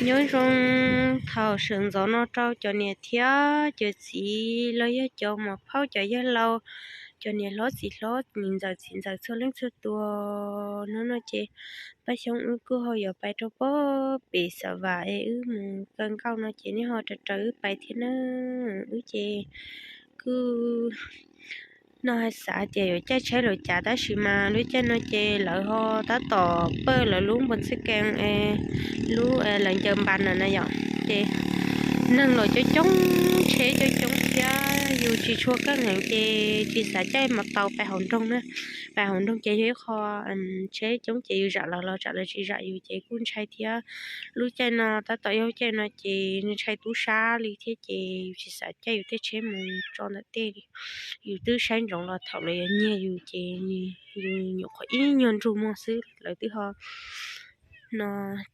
Nyob zoo thaum sawv ntxov no rau cov niam thiab cov txiv los yog cov muam phauj cov yawg laus, cov niam hlob txiv hlob, niam ntxawm txiv ntxawm txhua leej txhua tus. Hnub no ces Paj Xyooj wb kuj ho yuav pais rau pem Xav Vam es wb mus kaw nkauj no ces nej ho raws raws wb pais thiab na. Wb ces kuj no hais xav tias yuav caij tsheb los cav tab sis mas lub caij no ces lawv ho tab tom pawj lawv lub npuas ntxhwb kees, lub lawv ncaws npas na na yom, ces neeg los coob coob, tsheb coob coob thiab yus tsis tshua keej heev ces tsis xav caij mas tau pais hauv nroog na. Pais hauv nroog ces yog ib qho tsheb coob ces yus zam lawv los tsam lawv tsis zam yus ces kuj ntshai thiab. Lub caij no tab tom yog lub caij no ces ntshai tub sab li thiab ces yus tsis xav caij yus tej tsheb mus tso ntawm tej li. Yus twb saib ntsoov los thaum lawv yuav nyiag yus ces yus nyuam qhuav ib nyuag nrug muag xwb lawv twb ho no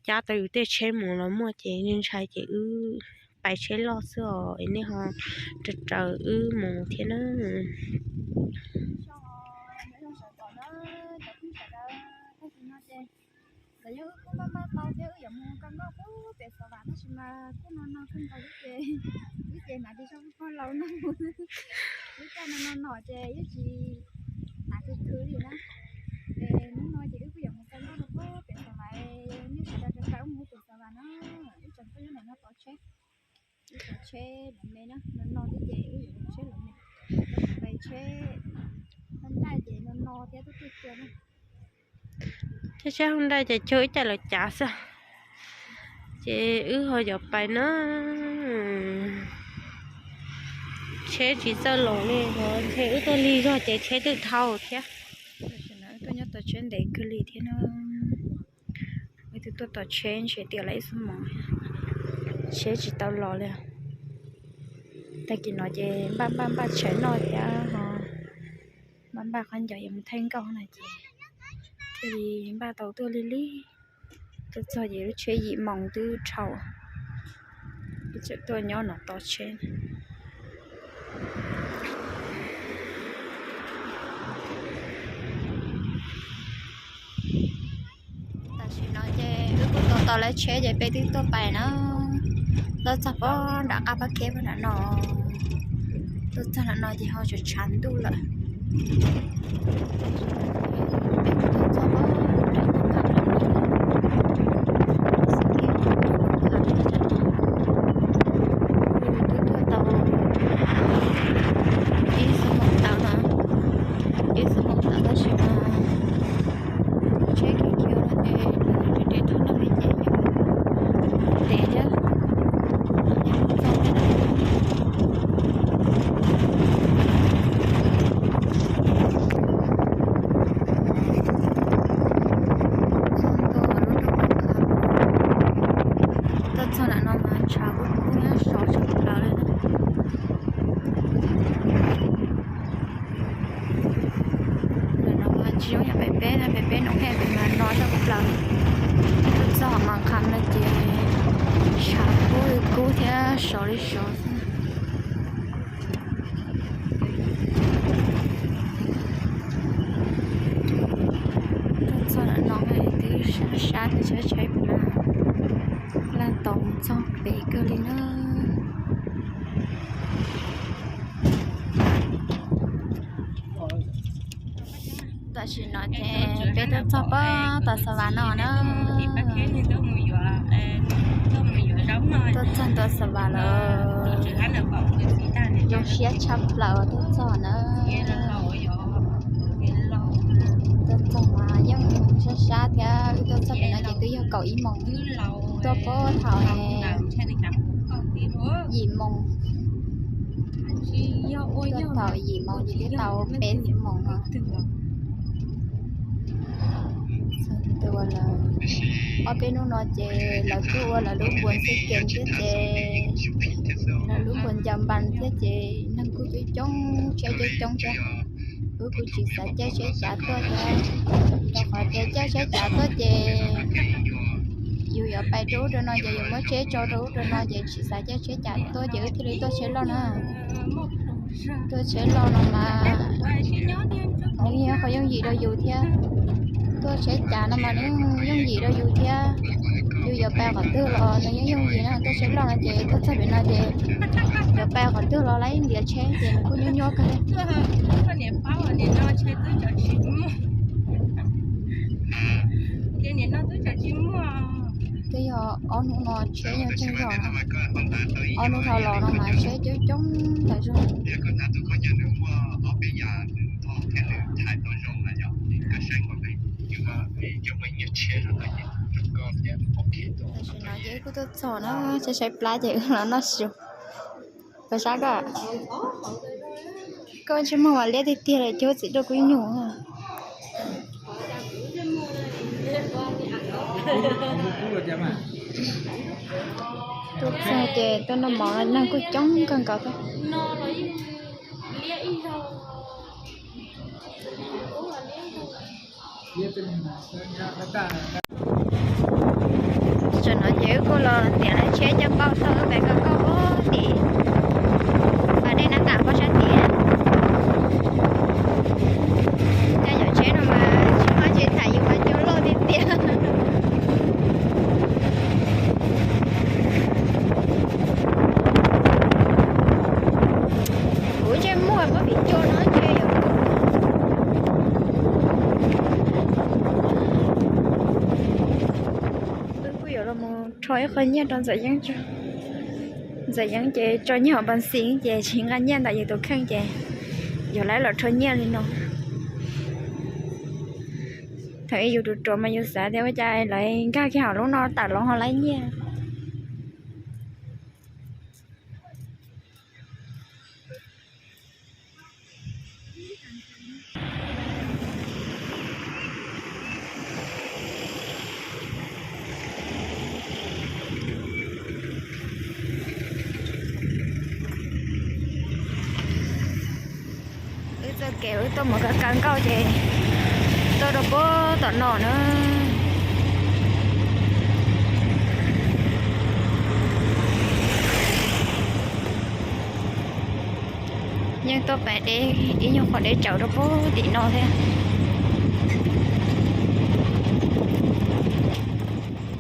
cab tau yus tej tsheb mus los muaj ces ntshai ces wb pais tsheb loj xwb os es nej ho raws raws wb mus thiab na. Lawv yog wb kuj maj maj tau thiab wb yuav mus kaw nkauj pem Xav Vam tab sis mas kuj no no kawg nkaus wb ces, wb ces hnav tsis tau poj laus no mus. Wb caij no no no ces wb tsis hnav khwv khwv li na. Es hnub no ces wb kuj yuav mus kaw nkauj rau pem Xav Vam, nej sawv daws raws raws wb mus pem Xav Vam na. Wb tseem tuaj nyob ntawm no tos tsheb. Wb tos tsheb lawv me na, no no thiab ces wb yuav mus tsheb lawv me. Pais tsheb Honda ces no no thiab twb tuaj tua na. Thiab tsheb Honda ces cuag ib caij los cav xwb. Ces wb ho yuav pais na. Tsheb tsis txawj los li, ntshe wb tuaj lig zog ces tsheb twb dhau thiab. Tam sim no wb tuaj nyob tos tsheb ntev kawg li thiab na. Wb twb tuaj tos tsheb ntshe tias lawv ib xuab moos tsheb tsis tau los li. Tag kis no ces npaj npaj npaj tshais noj thiab ho npaj npaj khaub ncaws yuav mus thaij nkauj no ces thiaj li npaj tau tuaj lig lig. Tuaj txog ces lub tsheb yim moos twb dhau. Wb tseem tuaj nyob no tos tsheb. Tam sim no ces wb kuj tos tos lawv tsheb ces peb twb tuaj pais na. Tuaj txog pem nram qab Pab Keb pem nram no. Tuaj txog nram no ces ho tshav tshav ntuj lawm. Twb tuaj tau ib xuab moos tawm na, ib xuab moos tawm tab sis mas tsheb khiav khiav no ces nws nres nres thoob no me ces yus ntev thiab. Txog ntua lub nroog Pab Keb, tuaj txog nram no mas tshav kub kub nyob sov tshaj plaws li na. Ntawm no mas tsis zoo yog pem peb na, pem peb no pem mas no tshaj plaws. Tuaj txog Mas Qham no ces tshav kub li kub thiab sov li sov xwb. Tuaj txog nram no twb sab sab thiab tshaib tshaib plab, laj tau mus txog pem kawg li na. Tam sim no ces peb tuaj txog pem tom Xav Vam no na. Tuaj txog tom Xav Vam lawm, zoo siab tshaj plaws tuaj txog na. Tuaj txog mas yeej sab sab thiab, wb tuaj txog pem no ces twb yog kaum ib moos, tuaj pem thaum yim moos, tuaj thaum yim moos ces twb tau peb xuab moos no. Ob peb hnub no ces lawv kuj ua lawv lub npuas ntxhwb kees thiab ces lawv lub npuas ncaws npas thiab ces neeg kuj coob coob, tsheb coob coob thiab. Wb kuj tsis xav caij tsheb cav tuaj thiab, rau qhov tias caij tsheb cav tuaj ces yus yuav pais rau ub rau no ces yus muab tsheb tso rau ub rau no ces tsis xav caij tsheb cav tuaj ces wb thiaj li tuaj tsheb loj na. Tuaj tsheb loj no mas nws yeej qhov yooj yim rau yus thiab, tuaj tsheb cav no mas nws yooj yim rau yus thiab. Yus yuav pais qhov twg los nws yeej yooj yim na, tuaj tsheb loj no ces tuaj txog pem no ces yuav pais qhov twg los lawv yeej ntiav tsheb ces nws kuj nyuaj nyuaj kawg. Twb yog ob hnub no tsheb yeej tsaug zog na, ob hnub dhau los no mas tsheb coob coob tas zog. Tam sim no ces wb kuj tuaj txog na, saib saib plab ces wb los noj su. Koj sab koj, koj ntsej muag mas liab tiag tiag li, cuab txiv duaj kub nyuj. Tuaj txog ces tuaj noj mov no neeg kuj coob kawg nkaus thiab. Tam no ces wb kuj los ntiav lawv tsheb caj npauj txog wb pem Nkauj Kauj tim pas dej Nab Nqam pob sab tid. Cov yam tsheb no mas tsis muaj tsis tham yus mas cua loj tiag tiag. Kuv ntsej muag muab vim cua no ntshe yus. Wb kuj yuav los mus rho ib qho nyiaj rau Ntxawm Yeeb tso. Ntxawm Yeeb ces tso nyiaj hauv npas xis ces tsis nqa nyiaj ntawm yus tus kheej ces yus lawv los rho nyiaj li no. Thaum ub yus ruam ruam mas yus xav tias ua cas lawv nkag kiag hauv lub no tawm los ho laib nyiaj. Wb txoj kev wb tuaj mus kaw kaw nkauj ces tuaj rau puag tom no na. Yeej tuaj pem deb ib nyuag qhov deb tsawv rau puag tim no thiab.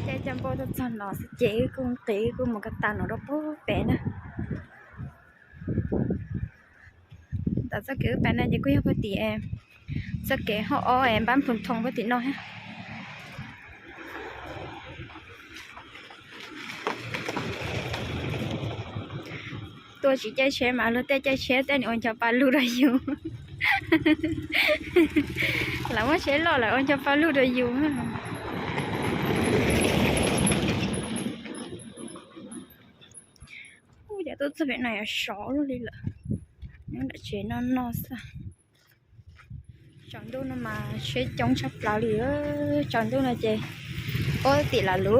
Caij caj npauj tuaj txog no xwb ces wb kuj nqis wb kuj mus ko taw no rau puag pem na. Ntawm txoj kev wb pem no ces kuj yog puag tim txoj kev hauj ob es npab Phu Thoo puag tim no thiab. Tuaj tsis caij tsheb mas luag tej caij tsheb tej nws ua ncho pa lug rau yus. Lawv muaj tsheb loj lawv ua ncho pa lug rau yus. Ub, cas tuaj txog pem no yuav sov luaj li lawm. Nyob nram tsev no no xwb. Tsaus ntuj no mas tsheb coob tshaj plaws li. Tsaus ntuj no ces puag tim lawv lub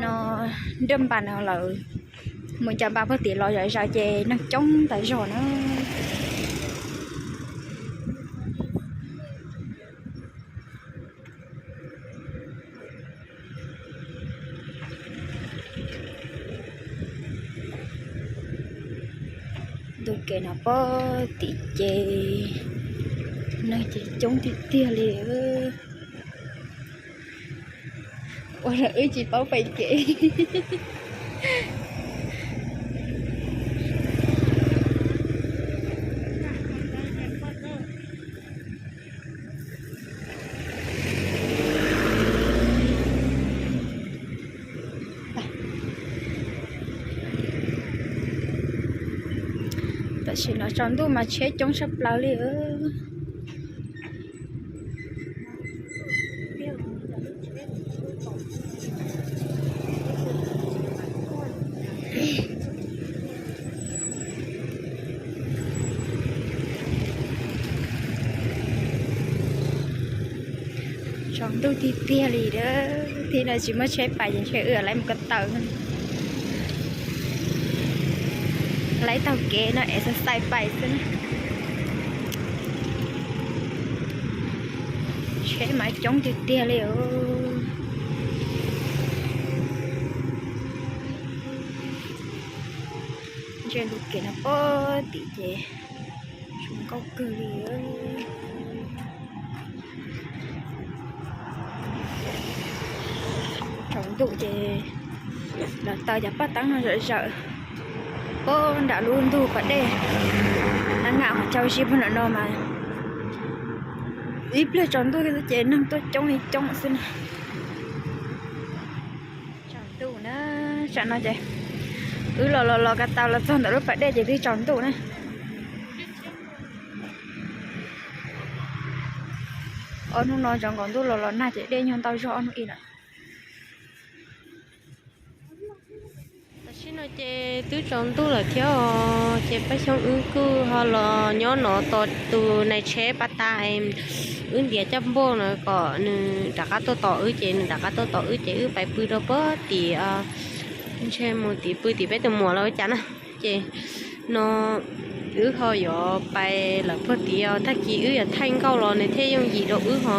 no nraj npas no lawm, mus cov npas puag tim los zom zaws ces neeg coob tas zog na. Ntu kev no puag tim ces neeg ces coob tiag tiag li. Ua rau wb tsis paub pem kev. Tam sim no tsaus ntuj mas tsheb coob tshaj plaws li. Tsaus ntuj tiag tiag li a, thiab no tsis muaj tsheb pais ces ntshe wb lawv mus ko taw, lawv taug kev no exercise pais xwb na. Tsheb mas coob tiag tiag li os. Ntsia ntu kev no puag tim ces zoo nkauj kawg li. Ntuj ces los taw cov paj teeb no zawm zawm puag nram lub ntug pas dej. Nab ngam qhov chaw zib puag nram no mas ib pliag tsaus ntuj ces neeg tuaj coob li coob xwb na. Tsaus ntuj na, tsam no ces wb los los los ko taw los txog ntawm lub pas dej ces twb tsaus ntuj na. Ob hnub no tsaus nkaus ntuj los los nag ces dej nyuag ntau zog ob hnub ib lawm. Tam sim no ces twb tsaus ntuj lawm thiab os, ces Paj Xyoob wb kuj ho los nyob no tos tus nais tsheb pas tas, wb ntiav caj npauj no kom nws rov qab tuaj tos wb, ces nws rov qab tuaj tos wb ces wb pais pw rau puag tim, ntshe mus tim pw tim peb tus muam los ua cas na. Ces no wb ho yuav pais lawm puag tid os, tag kis wb yuav thaij nkauj los nws thiaj yooj yim rau wb ho,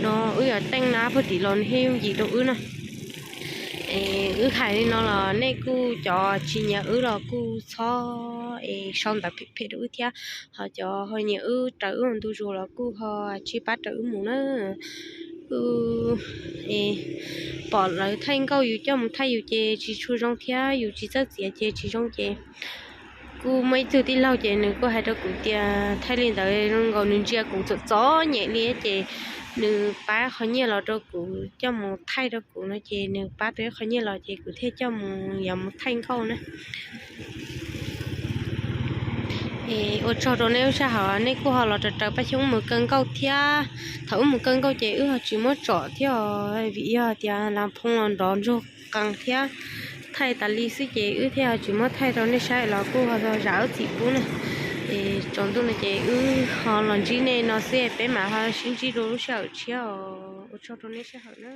no wb yuav teej nab puag tid los nws thiaj yooj yim rau wb na. Es wb hais li no los nej kuj cov tsis nyiam wb los kuj txhob es sau ntawv phem phem rau wb thiab, ho cov ho nyiam wb raws wb ua ntu zus los kuj ho tsij pab raws wb mus na. Kuj es pom lawv thaij nkauj yus coj mus thaij yus ces tsis tshua zoo thiab yus tsis txawj txiav ces tsis zoo ces kuj muaj ib tug tij laug ces nws kuj hais rau kuv tias thaij li ntawd zoo nkaus nws ntsia kuv txom txom nyem li ces nws pab qhov nyiaj los rau kuv coj mus thaij rau kuv no ces nws pab tau ib qho nyiaj los ces kuv thiaj coj mus yuav mus thaij nkauj na. Es ua tsaug rau nej lub sij hawm, nej kuj ho los raws raws Paj Xyoob mus kaw nkauj thiab. Thaum wb mus kaw nkauj ces wb ho tsis muab tsom thiab os, vim yog tias las phoo los nrov ntsuag qees thiab, thaij tas li xwb ces wb thiaj ho tsis muab thaij rau nej saib los kuj ho zam lub txim pub na. Es tsaus ntuj no ces wb ho los ntsib nej no xwb, peb mam ho sib ntsib rau lub sij hawm tshiab os. Ua tsaug rau nej sij hawm na.